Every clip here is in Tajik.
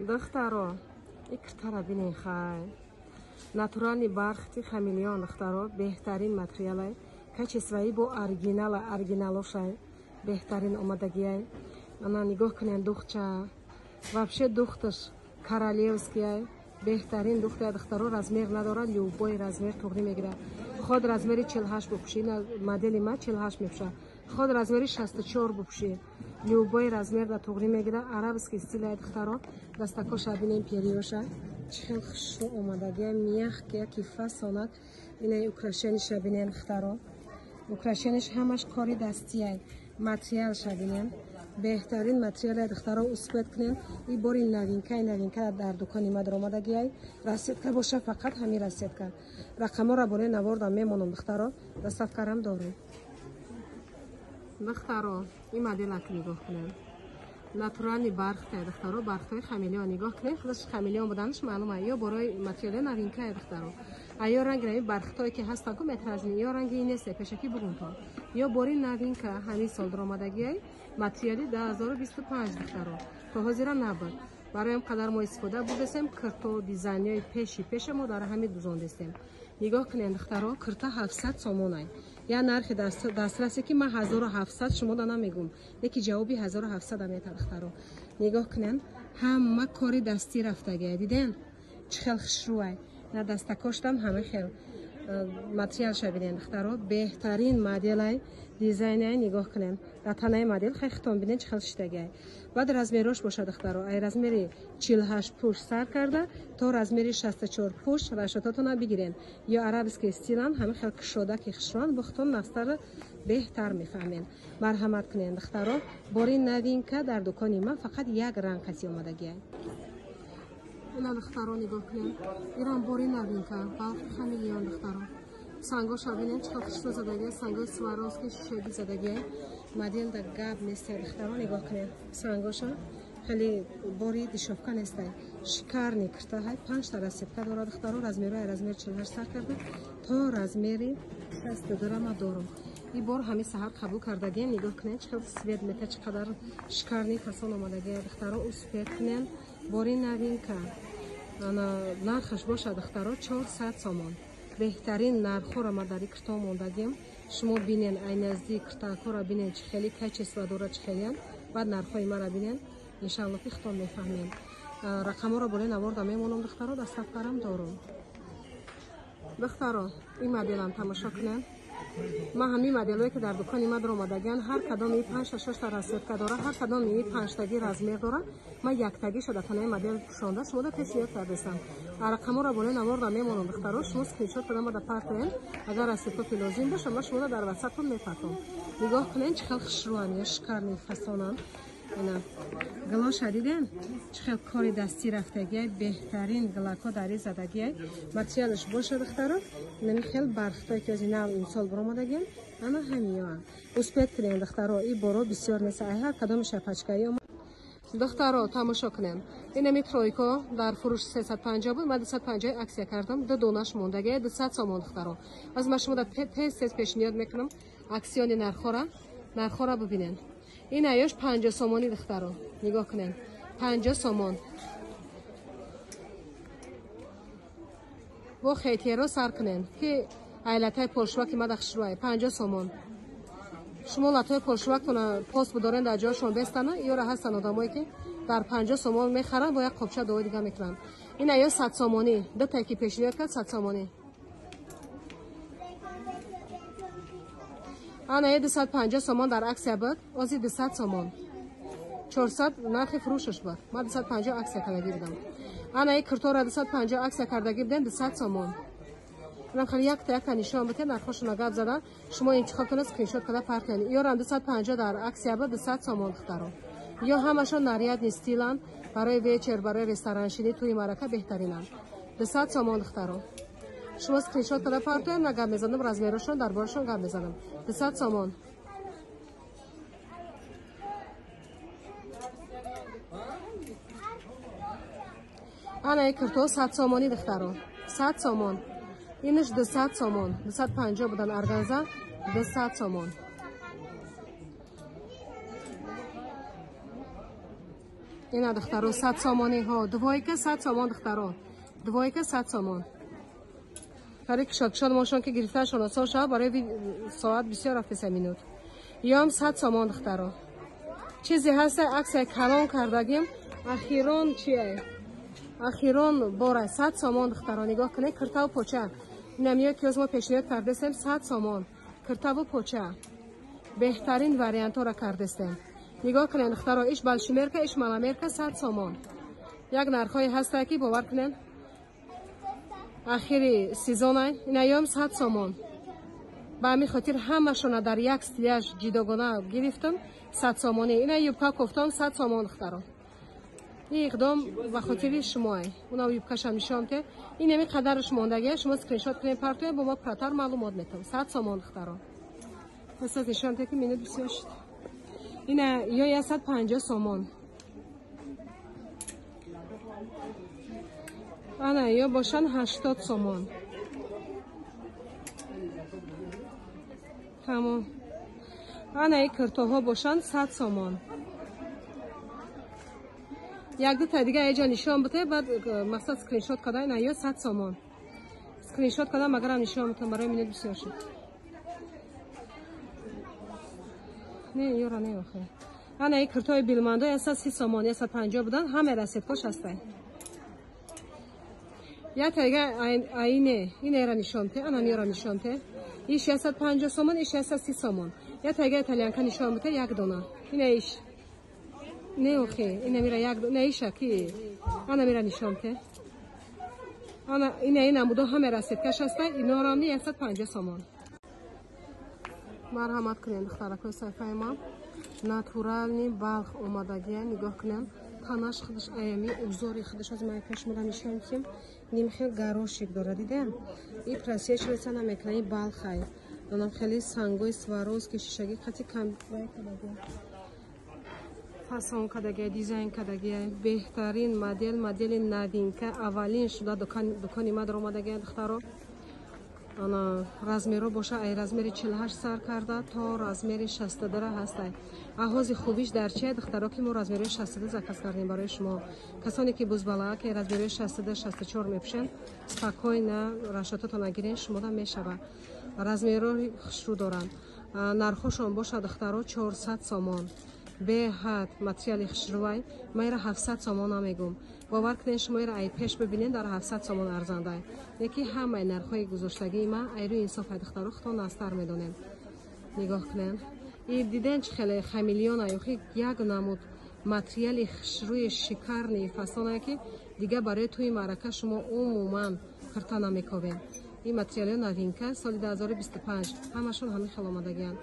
Духтаро, ин киртара бинен хай. Натуральный бархати хамелеон духтаро, беҳтарин материалай. Качествои бо оригинала, оригиналошай. Беҳтарин омадагиай. Ана нигоҳ кунен духча. Вообще духташ королевскияй. Беҳтарин духтая духтаро, размер надорад, любой размер туғри мегирад. Ход размери 48 бупӯши, модели ма 48 мепӯшад. Ход размери 64 бупӯши. Любой размер да туғри мегирад. Арабский стилай духтаро. Дастакоша бинем периоша. Чӣ хел хушрӯ омадагия, мягкия, ки фасонак. Инаи украшениша бинем духтаро. Украшениш ҳамаш кори дастияй. Материалша бинем. Беҳтарин материале духтаро, успеть кунем. И бори новинкаи новинка дар дукони ма даромадагиай. Расцветка боша фақат ҳамин расцветка. Рақаморо болои наворда мемонам духтаро, доставкарам дорам. Духтаро, ин моделак нигоҳ кунем. Натуральный бархтай духтаро, бархтои хамелеон нигоҳ кунем. Худаш хамелеон буданаш маълум ай. Ё борои материале новинкае духтаро. А ё ранги ҳамин бархтое ки ҳастан ку метражни, ё ранги ин нест, пешакӣ бугунтон. Ё бори новинка ҳамин сол даромадагиай, материали 2025 духтаро. То ҳозира набуд. Барои ҳам қадар мо истифода бурдастем, кирто дизайнҳои пеши пеша мо дар ҳамин дузондестем. Нигоҳ кунед духтаро, кирта 700 сомонай. Я нархи дастрасе ки ман 1700 шумо да намегум, леки ҷавоби 1700 мета духтаро. Нигоҳ кунед, ҳама кори дастӣ рафтагиай, диден? Чӣ хел хушрӯай. На дастакоштам ҳама хел материалша бинен духтаро, беҳтарин моделай, дизайнай нигоҳ кунен. Дар танаи модел хай хитон бинен чӣ хел шиштагиай. Баъд размерош боша духтаро, ай размери 48 пӯш сар карда то размери 64 пӯш рашотатона бигирен. Ё арабский стилан ҳама хел кушода ки хушрӯан, бо хитон нафтара беҳтар мефаҳмен. Марҳамат кунен духтаро, бори новинка дар дукони ман фақат як ранг қаси омадагиай. Ина духтаро нигоҳ кунем. Ирам бори новинка, балхи хамелеон духтаро. Сангоша бинем чӣ хел хушрӯ задагиай, сангои Сваровски шишагӣ задагиай. Модел да гап нестай духтаро, нигоҳ кунем. Сангоша хеле бори дешёвка нестай. Шикарный кирта ҳай, 5 та расцветка дорад духтаро, размерои размер 48 сар карда то размери 62 ма дорам. Ин бор ҳамин саҳар қабул кардагием, нигоҳ кунем чӣ хел свет мета, чӣ қадар шикарный фасон омадагиай духтаро, успеть кунем. Бори новинка. Ана нархаш боша духтаро 400 сомон. Беҳтарин нархҳоро ма дар ин кирто мондагием. Шумо бинен, ай наздик киртакҳоро бинен чӣ хели качество дорад, чӣ хелиян. Баъд нархҳои маро бинен, иншаалло ки хитон мефаҳмем. Рақамҳоро болои наворда мемонам духтаро, доставкарам дорам. Духтаро, ин моделам тамошо кунем. Ман ҳамин моделое ки дар дукони ма даромадагиан, ҳар кадоми ин 5 та 6 та расцветка дора, ҳар кадоми ин 5-таги размер дора. Ман яктагиша дар танаи модел пӯшонда шумода пешниҳод кардастам. Рақамҳоро болои наворда мемонам духтаро, шумо скриншот карда мада партоен. Агар расцветка ки лозим боша, ман шумода дар ватсаптон мепартом. Нигоҳ кунен чӣ хел хушрӯан, ё шикарный фасонан. Ина галоша диден чӣ хел кори дастӣ рафтагиай, беҳтарин галако дар ин задагиай. Материалаш боша духтаро, инами хел бархтое ки ози нав имсол баромадагиан, ана ҳамиёан. Успеть кунен духтаро, ин боро бисёр нест, ай ҳар кадомиша пачкаи омад. Духтаро тамошо кунем. Инами тройко дар фурӯш 350 буд, ман 250 аксия кардам, ду донаш мондагиай, 200 сомон духтаро. Аз ман шумода тез тез пешниҳод мекунам аксиони нархҳоро, нархҳоро бибинен. Ин аёш 50 сомонӣ духтаро, нигоҳ кунен, 50 сомон. Бо хетеро сар кунен ки айлатаи полшваки мада хушрӯай, 50 сомон. Шумо латои полшвактона пост будорен дар ҷояшон бестана, ёра ҳастан одамое ки дар 50 сомон мехаранд, бо як қопча дуои дига мекунанд. Ин аё 100 сомонӣ, ду тае ки пешниҳод кард 100 сомонӣ. Ана 250 сомон дар аксия буд, ози 200 сомон. 400 нархи фурӯшаш буд. Ман 250 аксия кардагӣ будам. Ана ин киртора 250 аксия кардагӣ будем, 200 сомон. Ман хеле якта якта нишон битем, нархҳошона гап задан. Шумо интихоб кунед, скриншот карда партоед. Ёрам 250 дар аксия буд, 200 сомон духтаро. Ё ҳамашон нарядный стилан, барои вечер, барои рестораншинӣ, тӯи марака беҳтаринанд. 200 сомон духтаро. Шумо скриншот карда партоед, ман гап мезанам, размерошон дар борашон гап мезанам. 200 сомон. Ана ин кирто 100 сомонӣ духтаро. 100 сомон. Инаш 200 сомон. 250 будан органза, 200 сомон. Ина духтаро 100 сомонӣ ҳо, двойка 100 сомон духтаро. Двойка 100 сомон. Кари кушод мошон ки гирифташон осон шава барои соат бисёр рафтеса минут. Ём 100 сомон духтаро. Чизе ҳаста аксия калон кардагим, ахирон чие? Ахирон бора 100 сомон духтаро нигоҳ кунед, киртаву поча. Инам ё ки мо пешниҳод кардесем 100 сомон. Киртаву поча. Беҳтарин вариантҳоро кардесем. Нигоҳ кунед духтаро, иш балшумерка, иш маламерка 100 сомон. Як нархҳое ҳаста ки бовар кунед. Ахири сезона инаём 100 сомон. Ба ҳамин хотир ҳамашона дар як стиляж ҷидогона гирифтам 100 сомонӣ. Ина юбка кофтам 100 сомон духтаро. Ин иқдом ба хотири шумоа. Уна юбкашам нишон те. Ин ҳамин қадарш мондагия, шумо скриншот кунед партоед, бо мо пурратар маълумот метавон. 100 сомон духтаро. Пас аз нишон те ки минут бисёр шуд. Ина ё 150 сомон. Ана ё бошан 80 сомон. Тамом. Ана ин киртоҳо бошан 100 сомон. Як дута дига эҷо нишон бите, баъд мақсад скриншот када ина ё 100 сомон. Скриншот када магарам нишон битам барои минут бисёр шуд. Не, ёра не охе. Ана ин киртои билмандо 130 сомон, 150 будан, ҳама расидкош ҳастай. Як тайга айне, инера нишон те, ана миёра нишон те. Иш 150 сомон, иш 130 сомон. Як тайга итальянка нишон бите, як дона. Ина иш. Не охе, ина мира як дона, иша ки. Ана мира нишон те. Ана ина ина мудо ҳама расидкаш ҳастай, инора ни 150 сомон. Марҳамат кунед духтаракои саҳифаи ман. Натурални балх омадагия нигоҳ кунед. Танаш худаш аями узори худаш аз ман кашмара нишон медиҳем. Нимхел гарошик дора, дидем? И просечивается намекунад, и балхай. Донам хеле сангои Сваровски шишаги қати кам кадагия. Фасон кадагия, дизайн кадагия. Беҳтарин модел, модели новинка, аввалин шуда дукони ма даромадагия духтаро. Ана размеро боша, ай размери 48 сар карда то размери 62 ҳастай. Аҳози хубиш дар чия духтаро ки мо размери 62 заказ кардем барои шумо. Касоне ки бузбала ки размери 62 64 мепӯшанд, спокойно рашотатон гирен, шумода мешава. Размеро хушрӯ доранд. Нархошон боша духтаро 400 сомон. Беҳад материали хушрӯвай. Ма ира 700 сомон намегум. Бовар кунед шумо ира ай пеш бибинед дар 700 сомон арзандай. Яки ҳамаи нархҳои гузоштагии ма ай рӯи инсоф ай духтаро худтон настар медонем. Нигоҳ кунед. И диден чӣ хеле хамелеон ай охи як намуд материали хушрӯи шикарни фасонае ки дига барои тӯи маърака шумо умуман кирта намекобед. Ин материалҳо новинка соли 2025 ҳамашон ҳамин хел омадагиянд.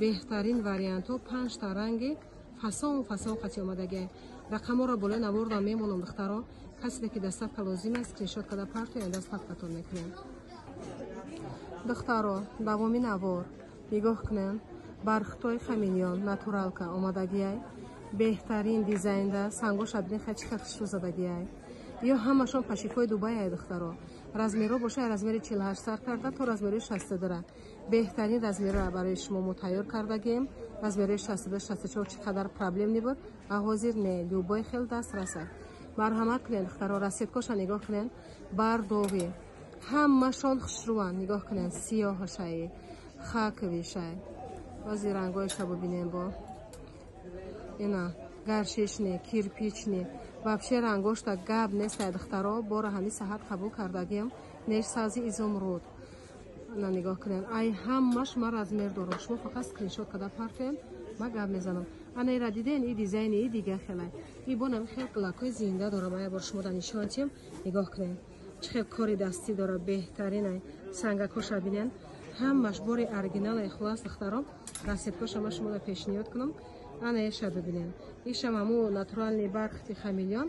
Беҳтарин вариантҳо 5 та ранги фасон фасон қати омадагия. Рақамҳоро болои навордам мемонам духтаро. Касе ки доставка лозим аст, скриншот карда партоянд, доставкатон мекунем. Духтаро, давоми навор нигоҳ кунем. Бархтои хамелеон натуралка омадагиай. Беҳтарин дизайнда сангоша бинед хай чӣ хел хушрӯ задагиай. Ё ҳамашон пашифои Дубай духтаро. Размеро боша размери 48 сар карда то размери 62. Беҳтарин размерро барои шумо мо тайёр кардагем. Размери 62 64 чӣ қадар проблем небуд, а ҳозир не, любой хел даст расад. Марҳамат кунед духтаро, расидкоша нигоҳ кунед. Бардовӣ ҳамашон хушрӯанд, нигоҳ кунед. Сиёҳашай, хаковишай. Баъзи рангҳояша бибинем бо. Ина гаршишни, кирпични. Вообще рангошта гап нест ай духтаро, бора ҳамин саҳат қабул кардагием. Неш сабзи изумруд. На нигоҳ кунед. Ай ҳамаш ма размер дорам. Шумо фақат скриншот карда партоем, ма гап мезанам. Ана ира диден, и дизайни и дига хелай. И бо нами хел лакои зинда дорам. Ая бор шумо да нишон тием. Нигоҳ кунед. Чӣ хел кори дастӣ дора, беҳтарин ай. Сангакоша бинен. Ҳамаш бори оригинал ай хулас духтаро. Расидкоша ма шумо да пешниҳод кунам. Ана иша бибинем. Ишам ҳаму натурални бархти хамелеон,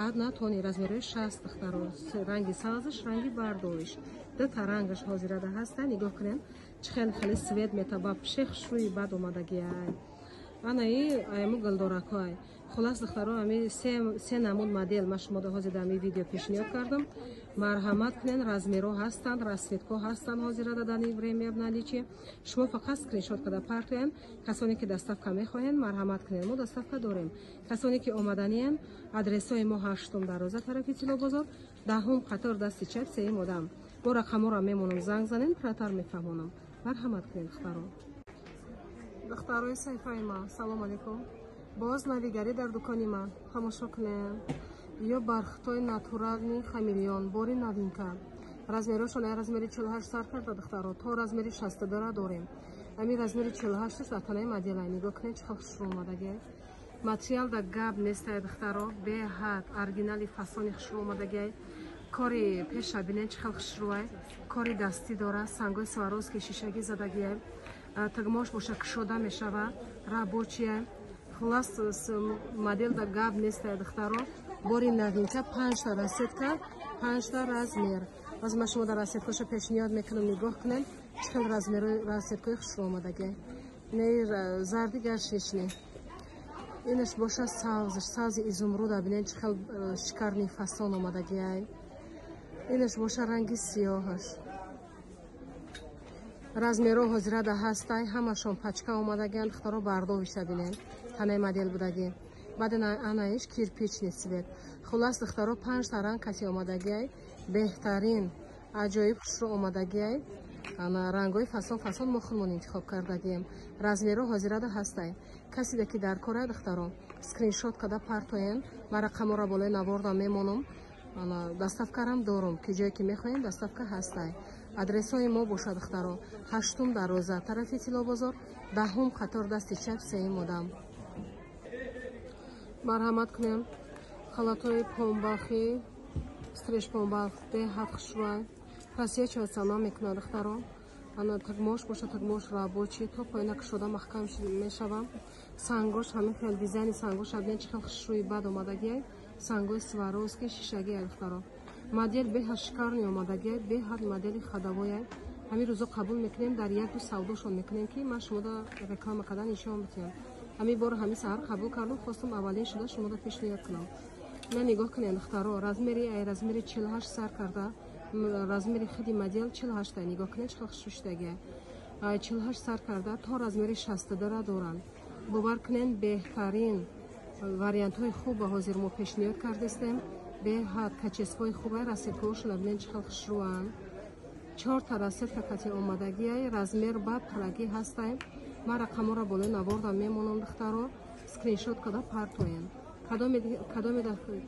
одна тони размери 60 духтаро. Ранги сабзаш, ранги бардовиш. Дута рангаш ҳозирада ҳаста. Нигоҳ кунем. Чӣ хел хеле свет метаба, пшех шӯи бад омадагиай. Ана и айму гулдоракоай. Хулас духтаро, ами се намуд модел ман шумо ҳозир дар ин видео пешниҳод кардам. Марҳамат кунен, размерҳо ҳастанд, расцветкаҳо ҳастанд ҳозир дар ин время в наличии. Шумо фақат скриншот карда партоен. Касоне ки доставка мехоҳанд, марҳамат кунен, мо доставка дорем. Касоне ки омаданиен, адресҳои мо 8 дароза тарафи Тилобозор, 10 қатор дасти чап, 3 одам. Бо рақамҳоро мемонам, занг занен, пурратар мефаҳмонам. Марҳамат кунен духтаро. Духтарои саҳифаи ман, салом алейкум. Боз навигарӣ дар дукони ман тамошо кунем. Ё бархтои натуральный хамелеон, бори новинка. Размерашон ай размери 48 сар карда духтаро, то размери 62 дорем. Ами размери 48 дар танаи модела. Нигоҳ кунед чӣ хел хушрӯ омадагӣ. Материал да гап нестай духтаро, беҳад оригинали фасони хушрӯ омадагӣ. Кори пеша бинед чӣ хел хушрӯай. Кори дастӣ дора, сангои Сваровски шишагӣ задагӣ. Тагмош боша кушода мешава, рабочия. Хулас модел да гап нестай духтаро. Бори новинка 5 расцветка, 5 размер. Боз ман шумо дар расцветкаша пешниҳод мекунам, нигоҳ кунед чӣ хел размерҳои расцветкаи хушрӯ омадагӣ. Не зарди гаршишни. Инаш боша савзш, савзи изумруда бинед чӣ хел шикарный фасон омадагӣ. Инаш боша ранги сиёҳаш. Размерҳо ҳозирада ҳастай, ҳамашон пачка омадагианд, духтаро бардовиша бинед, танаи модел будагӣ. Баъд анаиш кирпичный цвет. Хулас духтаро 5 та ранг каси омадагиай, беҳтарин, аҷоиб хушрӯ омадагиай. Ана рангҳои фасон фасон мо худмон интихоб кардагием. Размерҳо ҳозирада ҳастай. Касиде ки дар кора духтаро скриншот карда партоен, ман рақамҳоро болои наворда мемонам. Ана доставкарам дорум, ки ҷое ки мехоҳем доставка ҳастай. Адресҳои мо бошад духтаро 8 дароза тарафи Тилобозор, 10 қатор дасти чап, 3 одам. Марҳамат кунем. Халатҳои помбахи, стреш помбах беҳад хушрӯай. Просвечиваться намекунад духтаро. Ана тагмош боша, тагмош рабочий, то поина кушода маҳкам мешава. Сангош ҳамин хел дизайни сангош бинед чӣ хел хушрӯи бад омадагиай. Сангои Сваровски шишагиай духтаро. Модел беҳад шикарный омадагиай, беҳад модели ходовояй. Ҳамин рӯзо қабул мекунем, дар як ду савдошон мекунем, ки ман шумода реклама кардан нишон бидиҳам. Ҳамин бор ҳамин саҳар қабул кардам, хостам аввалин шуда шумода пешниҳод кунам. На нигоҳ кунед духтаро, размери ай размери 48 сар карда, размери худи модел 48 та. Нигоҳ кунед чӣ хел хушрӯшидагиай. 48 сар карда то размери 62 доранд. Бовар кунед, беҳтарин вариантҳои хуб ба ҳозир мо пешниҳод кардастем. Беҳад качествои хубай, расцветкаҳошона бинед чӣ хел хушрӯанд. 4 та расцветка кати омадагиай, размер ба пуррагӣ ҳастай. Ман рақамҳоро болои наворда мемонам духтаро, скриншот карда партоен. Кадоме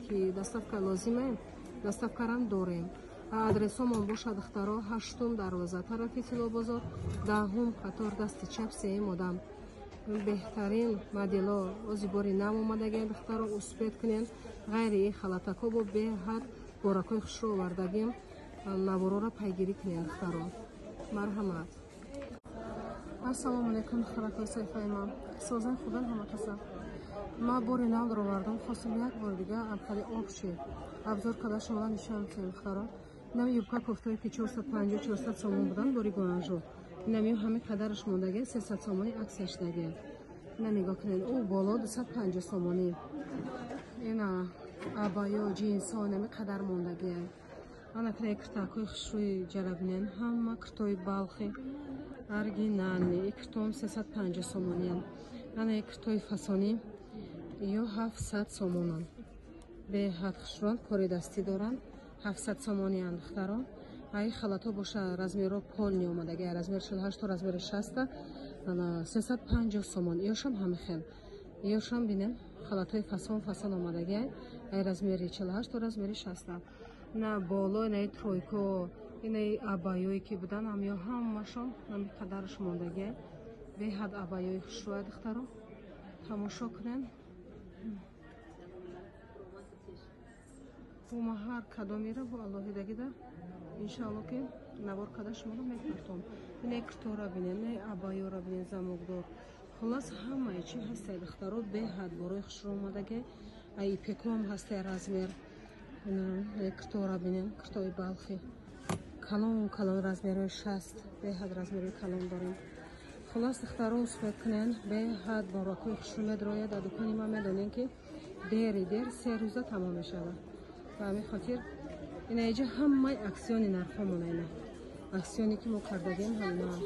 ки доставка лозиме, доставкарам дорем. Адресомон бошад духтаро 8 дарвоза тарафи Тилобозор, 10 қатор дасти чап, 3 одам. Беҳтарин модело ози бори нав омадагиай духтаро, успеть кунен. Ғайри ин халатако бо беҳад боракҳои хушрӯ овардагим. Наворора пайгирӣ кунен духтаро. Марҳамат. Ассалому алайкум духтаракои саҳифаи ман. Созан худам ҳама каса. Ман бори нав даровардам, хостам як бор дига амхали общий обзор карда шуморо нишон бидиҳам духтаро. Инам юбка кофтое ки 450-400 сомон буданд бори Гуанжу. Инам ё ҳамин қадараш мондагӣ 300 сомонӣ аксия шудагӣ. Ина нигоҳ кунед, ӯ боло 250 сомонӣ. Ина абаё ҷинсҳо инами қадар мондагӣ. Ана кунед киртакҳои хушрӯи ҷалабинен, ҳама киртои балхи оригинальный, и киртоам 350 сомониан. Ана киртои фасонӣ ё 700 сомонан. Беҳад хушрӯанд, кори дастӣ доранд, 700 сомониан духтаро. Ай халато боша размеро полный омадаги, размер 48 то размери 60, ана 350 сомон. Ёшам ҳамин хел. Ёшам бинем халатои фасон фасон омадаги, ай размери 48 то размери 60. На боло инаи тройко, инаи абаёе ки будан, ҳам ё ҳамашон ҳамин қадараш мондаги. Беҳад абаёи хушрӯя духтаро. Тамошо кунем. Ма ҳар кадомеро бо алоҳидагида иншаалло ки навор карда шуморо мепартом. Инаи киртора бинем, инаи абаёро бинем, замокдор. Хулас ҳамаи чи ҳастай духтаро, беҳад борои хушрӯ омадаги. Ай ипеком ҳастай размер. Инаи киртора бинем, киртои балхи. Калон калон размерҳои 60, беҳад размерҳои калон дорем. Хулас духтаро успеть кунен, беҳад боракҳои хушрӯ медрояд. Дар дукони ман медонем ки Дери дер 3 рӯза тамом мешавад. Ба ҳамин хотир ина иҷа ҳамаи акционный нархҳомона, ина акционе, ки мо кардагем, ҳамина.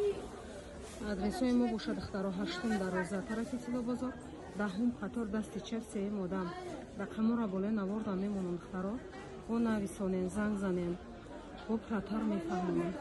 Адресҳои мо бошад, духтаро: ҳаштум дарвоза, тарафи Тилобозор, 10-ум қатор, дасти чап, сеюм одам. Рақаморо болои навордам мемонам, духтаро. Бо нависонен, занг занен, бо пурратар мефаҳмонем.